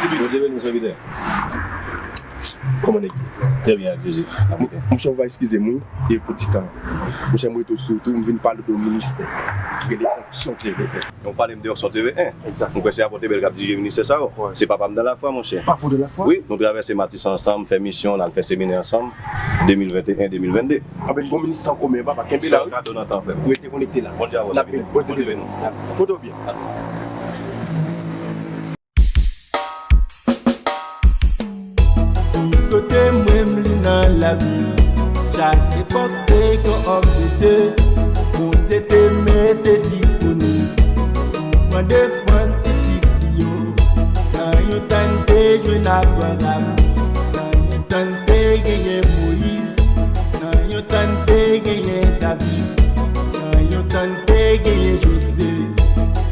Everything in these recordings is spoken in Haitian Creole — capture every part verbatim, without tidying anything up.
Bondye beni w, sèvitè. Kòman nèg ye? Trè byen, ak Jezi. Monchè, ou va eskize m, wi, e pou ti tan. Monchè, m rete w sou tou, m vin pale w de yon ministè ki rele Onksyon T V N. Donk, pale m de Onksyon T V N. Egzakteman. Mwen kwè se Apot Ebel k ap dirije ministè sa yo. Wi. Se papa m nan lafwa, monchè. Papa w nan lafwa? Wi, nou travèse Matis ansanm, fè misyon, n al fè seminè ansanm, de mil venteyen, de mil vennde. Anben, n gon ministè an komen, papa. Kenbe la, wi. Se yon kado nan tan, frè m. Rete konekte la. Bondye avè w, sèvitè. N ap beni. Bondye beni w. Kote w byen? Tout kote m wè m li nan lavi. Chak epòk te gen òm de Dye. Bondye te mete disponib pou pran defans pitit li yo. Nan yon tan n te jwenn Abraram. Nan yon tan n te genyen Moyiz. Nan yon tan n te genyen David. Nan yon tan n te genyen Jozye.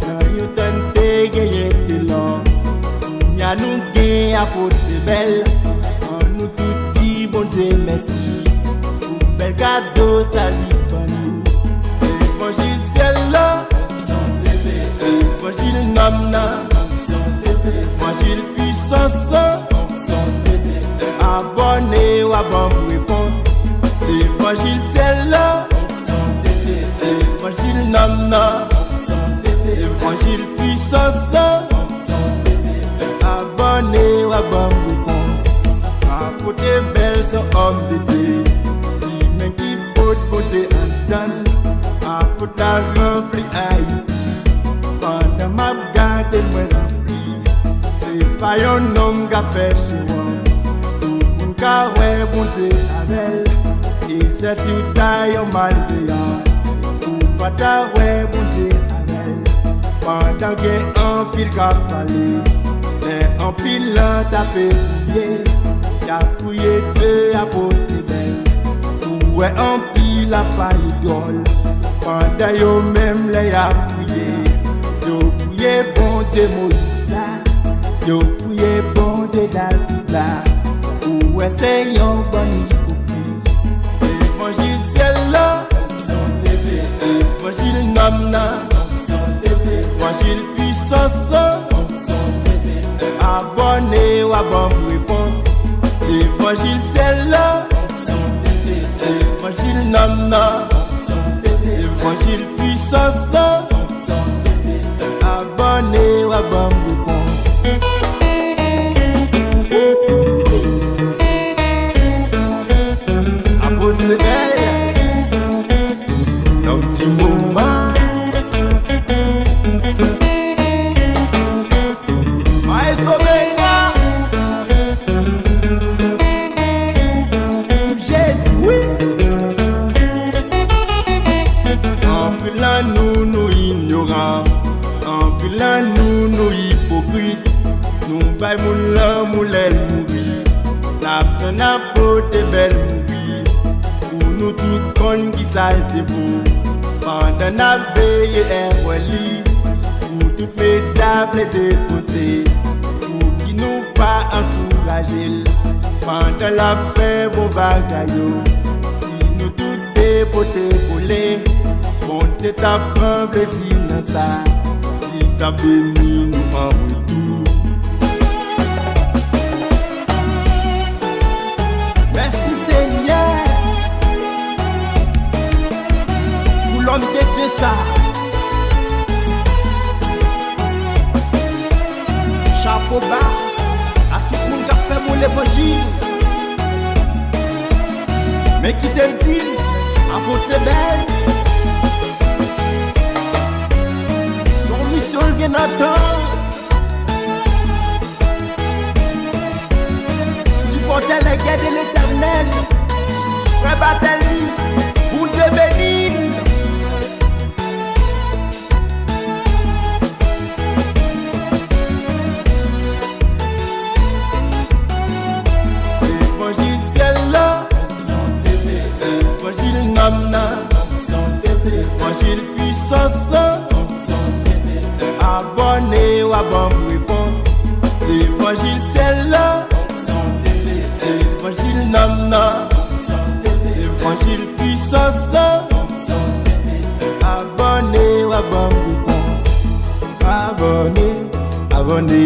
Nan yon tan n te genyen Telò. Kounye a nou gen Apot Ebel. Ann nou tout di Bondye mèsi pou bèl kado sa li ban nou. Levanjil syèl la, levanjil nanm nan, levanjil pwisans lan. Abòne w a ban m repons. Levanjil syèl la, levanjil nanm nan, levanjil pwisans lan. Abòne w a ban m repons. Apot Ebel se yon òm de Dye. Li menm ki pot Bondye anndan l. Apot la ranpli Ayiti. Pandan m ap gade mwen ranpli. Se pa yon nonm k ap fè chewans. Tout moun ka wè Bondye avè l. E sèti w ta yon malveyan. Ou pa ta wè Bondye avè l. Pandan gen anpil k ap pale. Lè anpil lan tape priye. Y ap priye Dye a pote bèl. Ou wè anpil ap pale dwòl. Pandan yo menm lè y ap priye. Yo priye Bondye Moyiz la. Yo priye Bondye David la. Ou wè se yon bann ipokrit. Levanjil syèl la. Levanjil nanm nan. Levanjil pwisans lan. Abòne w a ban m repons. Levanjil syèl la. Levanjil nanm nan. Levanjil pwisans lan. Abòne w a ban m repons. Apot se bèl. Nan yon ti moman. Maestro Benoît. Jezi, wi. Anpil nan nou, nou inyoran. Anpil nan nou, nou ipokrit. Nou bay moun lanmou lè l mouri. N ap tann Apot Ebel mouri. Pou nou tout konn kisa l te vo. Pandan n ap veye èvè li. Pou tout medya plede poste. Pou ki nou pa ankouraje l. Pandan l ap fè bon bagay yo. Si nou tout te pote kole. Bondye t ap pran plezi nan sa. Li t ap beni nou an retou. Mèsi Senyè pou lòm de Dye sa. Chapo ba a tout moun k ap fè bon levanjil. Men kite m di l, Apot Ebel, se yon misyon l gen nan tan. Sipòtè lè gè de Letènèl, frè Batèli, Bondye beni l. Levanjil syèl la, levanjil nanm nan, levanjil pwisans lan. Abòne w a ban m repons. Levanjil syèl la, levanjil nanm nan, levanjil pwisans lan. Abòne w a ban m repons. Abòne, abòne.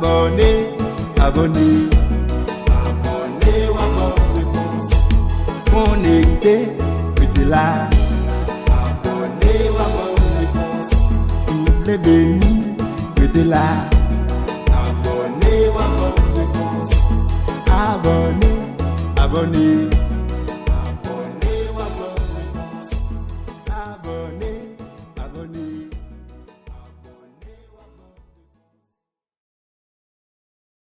Abòne, abòne. Abòne, w ap ban m repons. Konekte, rete la. Abòne, w ap ban m repons. Si w vle beni, rete la. Abòne, w ap ban m repons. Abòne, abòne.